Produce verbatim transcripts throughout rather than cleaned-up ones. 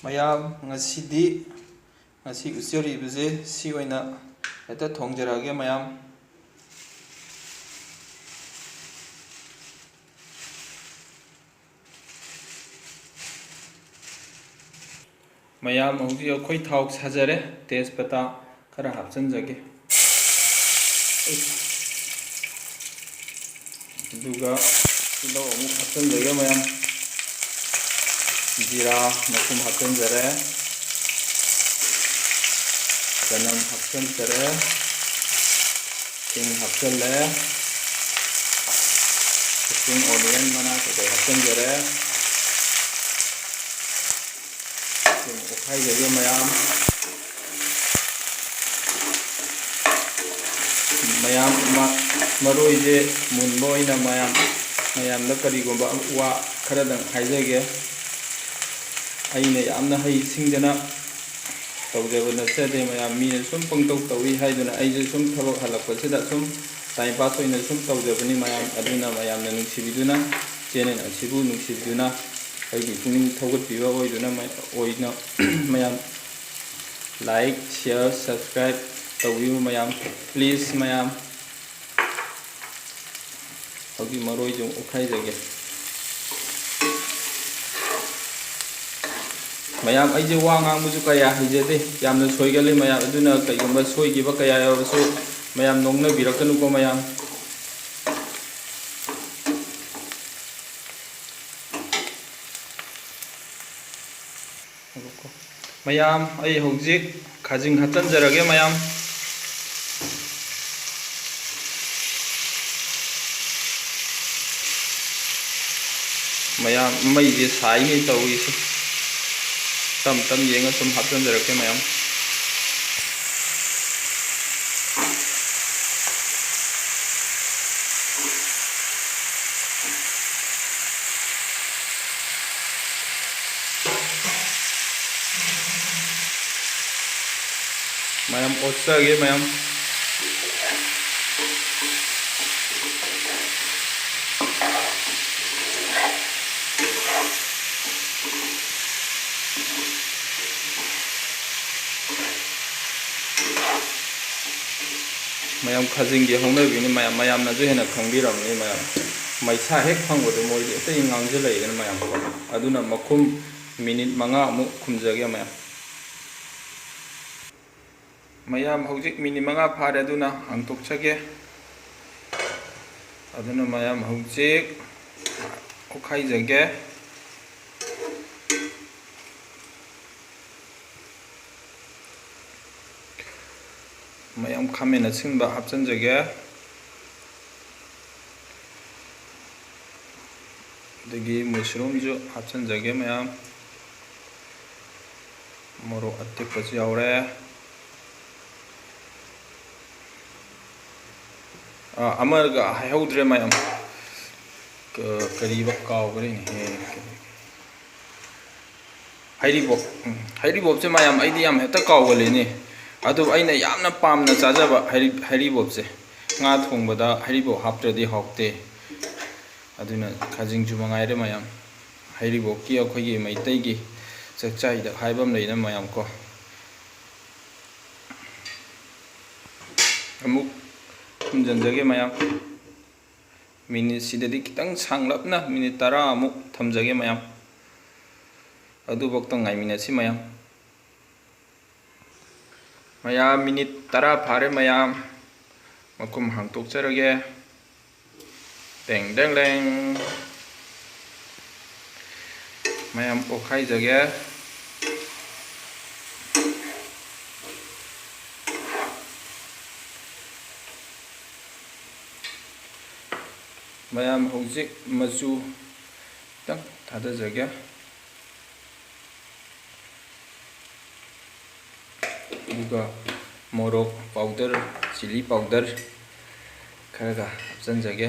ꯃꯌꯥꯝ, ꯉꯁꯤꯗꯤ, ꯉꯁꯤ ꯎꯠꯆꯔꯤꯕꯁꯦ ꯁꯤ ꯑꯣꯏꯅ ꯍꯦꯛꯇ ꯊꯣꯡꯖꯔꯛꯑꯒꯦ ꯃꯌꯥꯝ꯫ ꯃꯌꯥꯝ, ꯍꯧꯖꯤꯛ ꯑꯩꯈꯣꯏ ꯊꯥꯎ ꯁꯥꯖꯔꯦ, ꯇꯦꯖꯄꯇꯥ ꯈꯔ ꯍꯥꯞꯆꯤꯟꯖꯒꯦ꯫ ꯑꯗꯨꯒ ꯇꯤꯜꯍꯧ ꯑꯃꯨꯛ ꯍꯥꯞꯆꯤꯟꯖꯒꯦ ꯃꯌꯥꯝ꯫ ꯖꯤꯔꯥ ꯃꯄꯨꯝ ꯍꯥꯞꯆꯤꯟꯖꯔꯦ꯫ ꯆꯅꯝ ꯍꯥꯞꯆꯤꯟꯖꯔꯦ꯫ ꯁꯤꯡ ꯍꯥꯞꯆꯤꯜꯂꯦ꯫ Spring onion ꯃꯅꯥ ꯀꯩꯀꯩ ꯍꯥꯞꯆꯤꯟꯖꯔꯦ꯫ ꯁꯤꯡ ꯑꯣꯠꯈꯥꯏꯖꯒꯦ ꯃꯌꯥꯝ꯫ ꯃꯌꯥꯝ, ꯃ-, ꯃꯔꯣꯏꯁꯦ ꯃꯨꯟꯕ ꯑꯣꯏꯅ ꯃꯌꯥꯝ, ꯃꯌꯥꯝꯗ ꯀꯔꯤꯒꯨꯝꯕ ꯋꯥ ꯈꯔꯗꯪ ꯍꯥꯏꯖꯒꯦ꯫ ꯑꯩꯅ ꯌꯥꯝꯅ ꯍꯩꯁꯤꯡꯗꯅ ꯇꯧꯖꯕ ꯅꯠꯆꯗꯦ ꯃꯌꯥꯝ, ꯃꯤꯅ ꯁꯨꯝ ꯄꯪꯇꯧ ꯇꯧꯏ ꯍꯥꯏꯗꯨꯅ ꯑꯩꯁꯨ ꯁꯨꯝ ꯊꯕꯛ ꯍꯜꯂꯛꯄꯁꯤꯗ ꯁꯨꯝ time pass ꯑꯣꯏꯅ ꯁꯨꯝ ꯇꯧꯖꯕꯅꯤ ꯃꯌꯥꯝ꯫ ꯑꯗꯨꯅ ꯃꯌꯥꯝꯅ ꯅꯨꯡꯁꯤꯕꯤꯗꯨꯅ, channel ꯑꯁꯤꯕꯨ ꯅꯨꯡꯁꯤꯕꯤꯗꯨꯅ, ꯑꯩꯒꯤ ꯄꯨꯛꯅꯤꯡ ꯊꯧꯒꯠꯄꯤꯕ ꯑꯣꯏꯗꯨꯅ, ꯑꯣꯏꯅ ꯃꯌꯥꯝ like, share, subscribe ꯇꯧꯕꯤꯌꯨ ꯃꯌꯥꯝ, please ꯃꯌꯥꯝ꯫ ꯍꯧꯖꯤꯛ ꯃꯔꯣꯏꯁꯨ ꯑꯣꯠꯈꯥꯏꯖꯒꯦ꯫ ꯃꯌꯥꯝ, ꯑꯩꯁꯦ ꯋꯥ ꯉꯥꯡꯕꯁꯨ ꯀꯌꯥ ꯍꯩꯖꯗꯦ, ꯌꯥꯝꯅ ꯁꯣꯏꯒꯜꯂꯤ ꯃꯌꯥꯝ, ꯑꯗꯨꯅ ꯀꯩꯒꯨꯝꯕ ꯁꯣꯏꯈꯤꯕ ꯀꯌꯥ ꯌꯥꯎꯔꯁꯨ ꯃꯌꯥꯝ ꯅꯣꯛꯅꯕꯤꯔꯛꯀꯅꯨꯀꯣ ꯃꯌꯥꯝ꯫ ꯃꯌꯥꯝ, ꯑꯩ ꯍꯧꯖꯤꯛ ꯈꯥꯖꯤꯡ ꯍꯥꯞꯆꯤꯟꯖꯔꯒꯦ ꯃꯌꯥꯝ꯫ ꯃꯌꯥꯝ, ꯃꯩꯁꯦ ꯁꯥꯏꯅꯦ ꯇꯧꯔꯤꯁꯦ꯫ ꯇꯞ ꯇꯞ ꯌꯦꯡꯉ ꯁꯨꯝ ꯍꯥꯞꯆꯤꯟꯖꯔꯛꯀꯦ ꯃꯌꯥꯝ꯫ ꯃꯌꯥꯝ ꯑꯣꯠꯆꯒꯦ ꯃꯌꯥꯝ꯫ ꯃꯌꯥꯝ, ꯈꯥꯖꯤꯡꯒꯤ ꯍꯧꯅꯕꯤꯅꯤ ꯃꯌꯥꯝ, ꯃꯌꯥꯝꯅꯁꯨ ꯍꯦꯟꯅ ꯈꯪꯕꯤꯔꯝꯃꯅꯤ ꯃꯌꯥꯝ꯫ ꯃꯩꯁꯥ ꯍꯦꯛ ꯐꯪꯕꯗꯣ ꯃꯣꯏꯗꯤ ꯑꯇꯩ ꯉꯥꯡꯁꯤꯜꯂꯛꯏꯗꯅ ꯃꯌꯥꯝ꯫ ꯑꯗꯨꯅ ꯃꯈꯨꯝ ꯃꯤꯅꯤꯠ ꯃꯉꯥꯃꯨꯛ ꯈꯨꯝꯖꯒꯦ ꯃꯌꯥꯝ꯫ ꯃꯌꯥꯝ, ꯍꯧꯖꯤꯛ ꯃꯤꯅꯤꯠ ꯃꯉꯥ ꯐꯥꯔꯦ, ꯑꯗꯨꯅ ꯍꯥꯡꯇꯣꯛꯆꯒꯦ꯫ ꯑꯗꯨꯅ ꯃꯌꯥꯝ, ꯍꯧꯖꯤꯛ ꯑꯣꯠꯈꯥꯏꯖꯒꯦ꯫ ꯃꯌꯥꯝ, ꯈꯥꯃꯦꯟ ꯑꯁꯤꯟꯕ ꯍꯥꯞꯆꯤꯟꯖꯒꯦ꯫ ꯑꯗꯒꯤ ꯃꯨꯁꯔꯨꯝꯁꯨ ꯍꯥꯞꯆꯤꯟꯖꯒꯦ ꯃꯌꯥꯝ꯫ ꯃꯣꯔꯣꯛ ꯑꯇꯦꯛꯄꯁꯨ ꯌꯥꯎꯔꯦ꯫ ꯑꯥ, ꯑꯃꯒ ꯍꯥꯏꯍꯧꯗ꯭ꯔꯦ ꯃꯌꯥꯝ꯫ ꯀ-, ꯀꯔꯤꯕ ꯀꯥꯎꯈ꯭ꯔꯦꯅꯦꯍꯦ꯫ ꯍꯩꯔꯤꯕꯣꯞ꯫ ꯎꯝ, ꯍꯩꯔꯤꯕꯣꯞꯁꯦ ꯃꯌꯥꯝ ꯑꯩꯗꯤ ꯌꯥꯝ ꯍꯦꯛꯇ ꯀꯥꯎꯒꯜꯂꯤꯅꯦ꯫ ꯑꯗꯨꯕꯨ ꯑꯩꯅ ꯌꯥꯝꯅ ꯄꯥꯝꯅ ꯆꯥꯖꯕ ꯍꯩꯔꯤ-, ꯍꯩꯔꯤꯕꯣꯞꯁꯦ꯫ ꯉꯥ ꯊꯣꯡꯕꯗ ꯍꯩꯔꯤꯕꯣꯞ ꯍꯥꯞꯇ꯭ꯔꯗꯤ ꯍꯥꯎꯇꯦ꯫ ꯑꯗꯨꯅ ꯈꯥꯖꯤꯡꯁꯨ ꯃꯉꯥꯏꯔꯦ ꯃꯌꯥꯝ꯫ ꯍꯩꯔꯤꯕꯣꯞꯀꯤ ꯑꯩꯈꯣꯏꯒꯤ ꯃꯩꯇꯩꯒꯤ ꯆꯥꯛꯆꯥꯏꯗ ꯍꯥꯏꯕ ꯑꯃ ꯂꯩꯅ ꯃꯌꯥꯝ ꯀꯣ꯫ ꯑꯃꯨꯛ ꯈꯨꯝꯖꯤꯟꯖꯒꯦ ꯃꯌꯥꯝ꯫ ꯃꯤꯅꯤꯠꯁꯤꯗꯗꯤ ꯈꯤꯇꯪ ꯁꯥꯡꯂꯞꯅ ꯃꯤꯅꯤꯠ ꯇꯔꯥꯃꯨꯛ ꯊꯝꯖꯒꯦ ꯃꯌꯥꯝ꯫ ꯑꯗꯨꯐꯥꯎꯗ ꯉꯥꯏꯃꯤꯟꯅꯁꯤ ꯃꯌꯥꯝ꯫ ꯃꯌꯥꯝ, ꯃꯤꯅꯤꯠ ꯇꯔꯥ ꯐꯥꯔꯦ ꯃꯌꯥꯝ꯫ ꯃꯈꯨꯝ ꯍꯥꯡꯇꯣꯛꯆꯔꯒꯦ꯫ ꯇꯦꯡ, ꯇꯦꯡ, ꯇꯦꯡ꯫ ꯃꯌꯥꯝ ꯑꯣꯠꯈꯥꯏꯖꯒꯦ꯫ ꯃꯌꯥꯝ, ꯍꯧꯖꯤꯛ ꯃꯆꯨ ꯈꯤꯇꯪ ꯊꯥꯗꯖꯒꯦ꯫ ꯑꯗꯨꯒ ꯃꯣꯔꯣꯛ powder, chilli powder ꯈꯔꯒ ꯍꯥꯞꯆꯤꯟꯖꯒꯦ꯫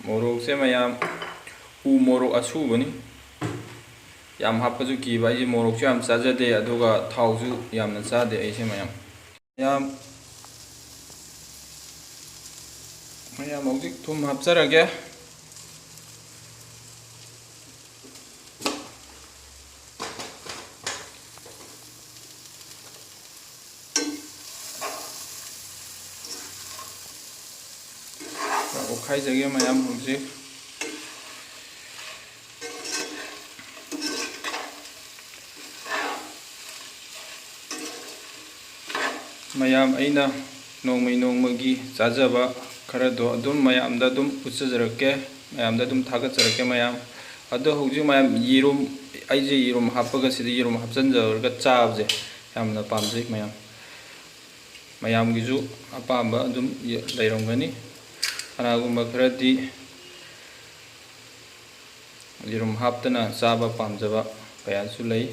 ꯃꯣꯔꯣꯛꯁꯦ ꯃꯌꯥꯝ ꯎ ꯃꯣꯔꯣꯛ ꯑꯁꯨꯕꯅꯤ꯫ ꯌꯥꯝ ꯍꯥꯞꯄꯁꯨ ꯀꯤꯕ, ꯑꯩꯁꯦ ꯃꯣꯔꯣꯛꯁꯨ ꯌꯥꯝ ꯆꯥꯖꯗꯦ, ꯑꯗꯨꯒ ꯊꯥꯎꯁꯨ ꯌꯥꯝꯅ ꯆꯥꯗꯦ ꯑꯩꯁꯦ ꯃꯌꯥꯝ꯫ ꯃꯌꯥꯝ, ꯃꯌꯥꯝ ꯍꯧꯖꯤꯛ ꯊꯨꯝ ꯍꯥꯞꯆꯔꯒꯦ꯫ ꯑꯣꯠꯈꯥꯏꯖꯒꯦ ꯃꯌꯥꯝ ꯍꯧꯖꯤꯛ꯫ ꯃꯌꯥꯝ, ꯑꯩꯅ ꯅꯣꯡꯃꯩ ꯅꯣꯡꯃꯒꯤ ꯆꯥꯖꯕ ꯈꯔꯗꯣ ꯑꯗꯨꯝ ꯃꯌꯥꯝꯗ ꯑꯗꯨꯝ ꯎꯠꯆꯖꯔꯛꯀꯦ, ꯃꯌꯥꯝꯗ ꯑꯗꯨꯝ ꯊꯥꯒꯠꯆꯔꯛꯀꯦ ꯃꯌꯥꯝ꯫ ꯑꯗꯣ ꯍꯧꯖꯤꯛ ꯃꯌꯥꯝ ꯌꯦꯔꯨꯝ, ꯑꯩꯁꯦ ꯌꯦꯔꯨꯝ ꯍꯥꯞꯄꯒ, ꯁꯤꯗ ꯌꯦꯔꯨꯝ ꯍꯥꯞꯆꯤꯟꯖꯔꯒ ꯆꯥꯕꯁꯦ ꯌꯥꯝꯅ ꯄꯥꯝꯖꯩ ꯃꯌꯥꯝ꯫ ꯃꯌꯥꯝꯒꯤꯁꯨ ꯑꯄꯥꯝꯕ ꯑꯗꯨꯝ ꯂꯩꯔꯝꯒꯅꯤ꯫ ꯀꯅꯥꯒꯨꯝꯕ ꯈꯔꯗꯤ ꯌꯦꯔꯨꯝ ꯍꯥꯞꯇꯅ ꯆꯥꯕ ꯄꯥꯝꯖꯕ ꯀꯌꯥꯁꯨ ꯂꯩ꯫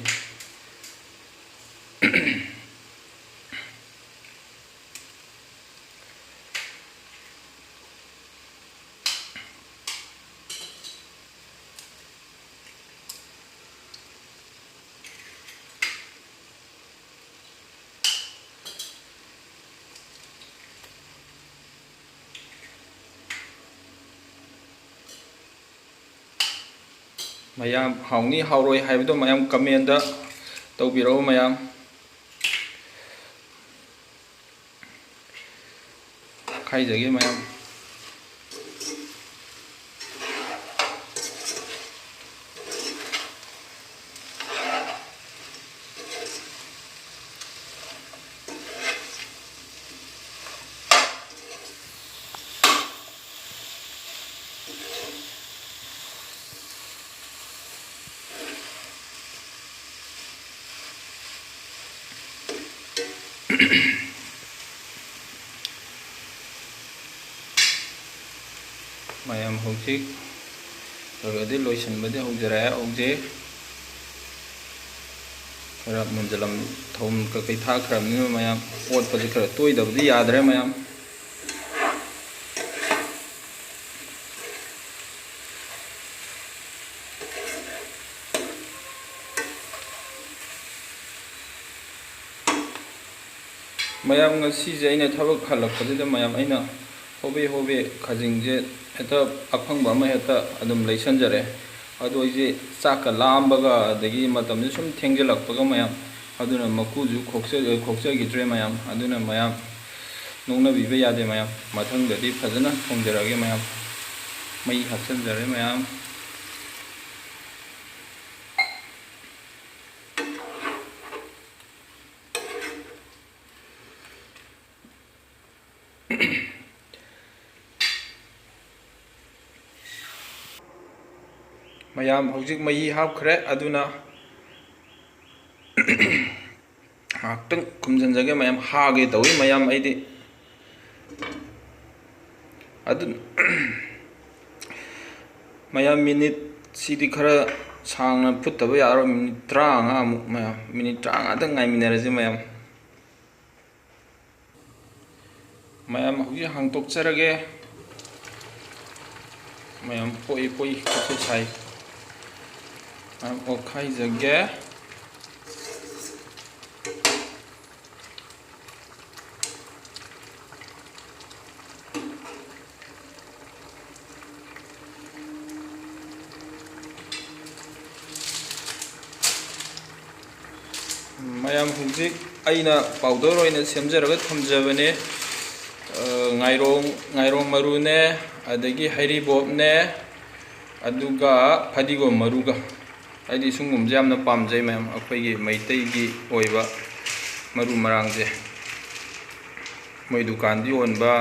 ꯃꯌꯥꯝ, ꯍꯥꯎꯅꯤ ꯍꯥꯎꯔꯣꯏ ꯍꯥꯏꯕꯗꯣ ꯃꯌꯥꯝ comment ꯇꯧꯕꯤꯔꯛꯑꯣ ꯃꯌꯥꯝ꯫ ꯈꯥꯏꯖꯒꯦ ꯃꯌꯥꯝ꯫ ꯃꯌꯥꯝ ꯍꯧꯖꯤꯛ ꯈꯔ ꯈꯔꯗꯤ ꯂꯣꯏꯁꯤꯟꯕꯗꯤ ꯍꯧꯖꯔꯛꯑꯦ꯫ ꯍꯧꯖꯤꯛ ꯈꯔ ꯃꯨꯟꯖꯜꯂꯝ-, ꯊꯨꯝ ꯀꯩꯀꯩ ꯊꯥꯛꯈ꯭ꯔꯕꯅꯤꯅ ꯃꯌꯥꯝ ꯑꯣꯠꯄꯁꯦ ꯈꯔ ꯇꯣꯏꯗꯕꯗꯤ ꯌꯥꯗ꯭ꯔꯦ ꯃꯌꯥꯝ꯫ ꯃꯌꯥꯝ, ꯉꯁꯤꯁꯦ ꯑꯩꯅ ꯊꯕꯛ ꯍꯜꯂꯛꯄꯁꯤꯗ ꯃꯌꯥꯝ, ꯑꯩꯅ ꯍꯣꯕꯦ ꯍꯣꯕꯦ ꯈꯥꯖꯤꯡꯁꯦ ꯍꯦꯛꯇ ꯑꯐꯪꯕ ꯑꯃ ꯍꯦꯛꯇ ꯑꯗꯨꯝ ꯂꯩꯁꯟꯖꯔꯦ꯫ ꯑꯗꯣ ꯑꯩꯁꯦ ꯆꯥꯛꯀ ꯂꯥꯝꯕꯒ ꯑꯗꯒꯤ ꯃꯇꯝꯁꯦ ꯁꯨꯝ ꯊꯦꯡꯖꯤꯜꯂꯛꯄꯒ ꯃꯌꯥꯝ, ꯑꯗꯨꯅ ꯃꯀꯨꯁꯨ ꯈꯣꯛꯆ-, ꯈꯣꯛꯆꯈꯤꯗ꯭ꯔꯦ ꯃꯌꯥꯝ꯫ ꯑꯗꯨꯅ ꯃꯌꯥꯝ, ꯅꯣꯛꯅꯕꯤꯕ ꯌꯥꯗꯦ ꯃꯌꯥꯝ꯫ ꯃꯊꯪꯗꯗꯤ ꯐꯖꯅ ꯊꯣꯡꯖꯔꯛꯑꯒꯦ ꯃꯌꯥꯝ꯫ ꯃꯩ ꯍꯥꯞꯆꯤꯟꯖꯔꯦ ꯃꯌꯥꯝ꯫ ꯃꯌꯥꯝ, ꯍꯧꯖꯤꯛ ꯃꯍꯤ ꯍꯥꯞꯈ꯭ꯔꯦ, ꯑꯗꯨꯅ ꯉꯥꯏꯍꯥꯛꯇꯪ ꯈꯨꯝꯖꯤꯟꯖꯒꯦ ꯃꯌꯥꯝ꯫ ꯍꯥꯒꯦ ꯇꯧꯏ ꯃꯌꯥꯝ, ꯑꯩꯗꯤ꯫ ꯑꯗꯨ ꯃꯌꯥꯝ, ꯃꯤꯅꯤꯠ ꯁꯤꯗꯤ ꯈꯔ ꯁꯥꯡꯅ ꯐꯨꯠꯇꯕ ꯌꯥꯔꯣꯏ꯫ ꯃꯤꯅꯤꯠ ꯇꯔꯥꯃꯉꯥꯃꯨꯛ ꯃꯌꯥꯝ, ꯃꯤꯅꯤꯠ ꯇꯔꯥꯃꯉꯥꯗꯪ ꯉꯥꯏꯃꯤꯟꯅꯔꯁꯤ ꯃꯌꯥꯝ꯫ ꯃꯌꯥꯝ, ꯍꯧꯖꯤꯛ ꯍꯥꯡꯇꯣꯛꯆꯔꯒꯦ꯫ ꯃꯌꯥꯝ, ꯄꯣꯛꯏ ꯄꯣꯛꯏ ꯈꯨꯠꯁꯨ ꯁꯥꯏ꯫ ꯃꯌꯥꯝ, ꯑꯣꯠꯈꯥꯏꯖꯒꯦ꯫ ꯃꯌꯥꯝ, ꯍꯧꯖꯤꯛ ꯑꯩꯅ ꯄꯥꯎꯗꯔ ꯑꯣꯏꯅ ꯁꯦꯝꯖꯔꯒ ꯊꯝꯖꯕꯅꯦ꯫ ꯑ, ꯉꯥꯏꯔꯣꯡ, ꯉꯥꯏꯔꯣꯡ ꯃꯔꯨꯅꯦ, ꯑꯗꯒꯤ ꯍꯩꯔꯤꯕꯣꯞꯅꯦ, ꯑꯗꯨꯒ ꯐꯗꯤꯒꯣꯝ ꯃꯔꯨꯒ꯫ ꯑꯩꯗꯤ ꯁꯨꯝꯕꯁꯦ ꯌꯥꯝꯅ ꯄꯥꯝꯖꯩ ꯃꯌꯥꯝ, ꯑꯩꯈꯣꯏꯒꯤ ꯃꯩꯇꯩꯒꯤ ꯑꯣꯏꯕ ꯃꯔꯨ ꯃꯔꯥꯡꯁꯦ꯫ ꯃꯣꯏ ꯗꯨꯀꯥꯟꯗ ꯌꯣꯟꯕ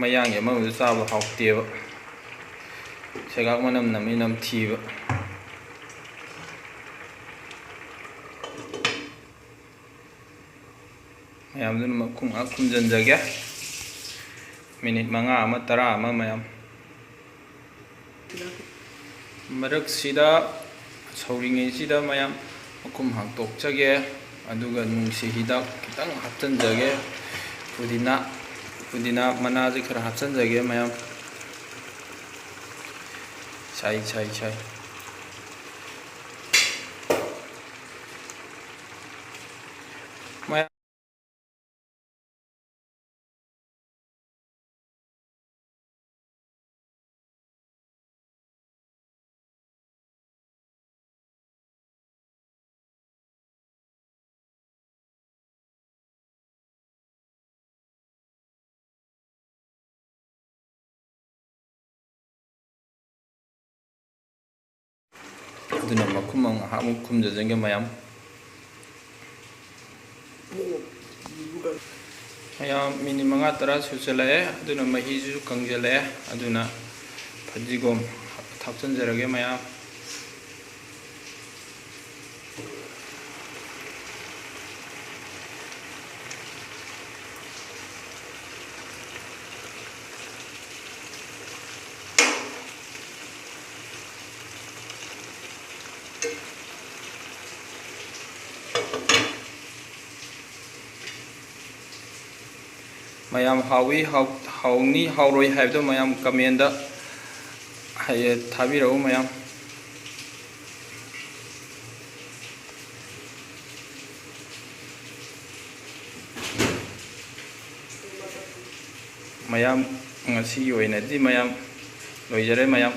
ꯃꯌꯥꯡꯒꯤ ꯑꯃ ꯑꯃꯗ ꯆꯥꯕ ꯍꯥꯎꯇꯦꯕ꯫ ꯁꯦꯒꯥꯛ ꯃꯅꯝ ꯅꯝꯃꯤ, ꯅꯝꯊꯤꯕ꯫ ꯃꯌꯥꯝꯗꯨꯅ ꯃꯈꯨꯝ ꯉꯥꯏꯍꯥꯛ ꯈꯨꯝꯖꯤꯟꯖꯒꯦ꯫ ꯃꯤꯅꯤꯠ ꯃꯉꯥ ꯑꯃ, ꯇꯔꯥ ꯑꯃ ꯃꯌꯥꯝ꯫ ꯃꯔꯛꯁꯤꯗ, ꯁꯧꯔꯤꯉꯩꯁꯤꯗ ꯃꯌꯥꯝ, ꯃꯈꯨꯝ ꯍꯥꯡꯇꯣꯛꯆꯒꯦ꯫ ꯑꯗꯨꯒ ꯅꯨꯡꯁꯤ ꯍꯤꯗꯥꯛ ꯈꯤꯇꯪ ꯍꯥꯞꯆꯤꯟꯖꯒꯦ꯫ ꯄꯨꯗꯤꯅꯥ, ꯄꯨꯗꯤꯅꯥ ꯃꯅꯥꯁꯦ ꯈꯔ ꯍꯥꯞꯆꯤꯟꯖꯒꯦ ꯃꯌꯥꯝ꯫ ꯁꯥꯏ, ꯁꯥꯏ, ꯁꯥꯏ꯫ ꯃꯌꯥꯝ꯫ ꯑꯗꯨꯅ ꯃꯈꯨꯝ ꯑꯃ ꯉꯥꯏꯍꯥꯛꯃꯨꯛ ꯈꯨꯝꯖꯖꯒꯦ ꯃꯌꯥꯝ꯫ ꯃꯌꯥꯝ, ꯃꯤꯅꯤꯠ ꯃꯉꯥ ꯇꯔꯥ ꯁꯨꯖꯜꯂꯛꯑꯦ, ꯑꯗꯨꯅ ꯃꯍꯤꯁꯨ ꯀꯪꯖꯜꯂꯛꯑꯦ, ꯑꯗꯨꯅ ꯐꯗꯤꯒꯣꯝ ꯊꯥꯛꯆꯟꯖꯔꯒꯦ ꯃꯌꯥꯝ꯫ ꯃꯌꯥꯝ, ꯍꯥꯎꯏ, ꯍꯥꯎ-, ꯍꯥꯎꯅꯤ, ꯍꯥꯎꯔꯣꯏ ꯍꯥꯏꯕꯗꯣ ꯃꯌꯥꯝ comment ꯍꯥꯏ-, ꯊꯥꯕꯤꯔꯛꯎ ꯃꯌꯥꯝ꯫ ꯃꯌꯥꯝ, ꯉꯁꯤꯒꯤ ꯑꯣꯏꯅꯗꯤ ꯃꯌꯥꯝ ꯂꯣꯏꯖꯔꯦ ꯃꯌꯥꯝ꯫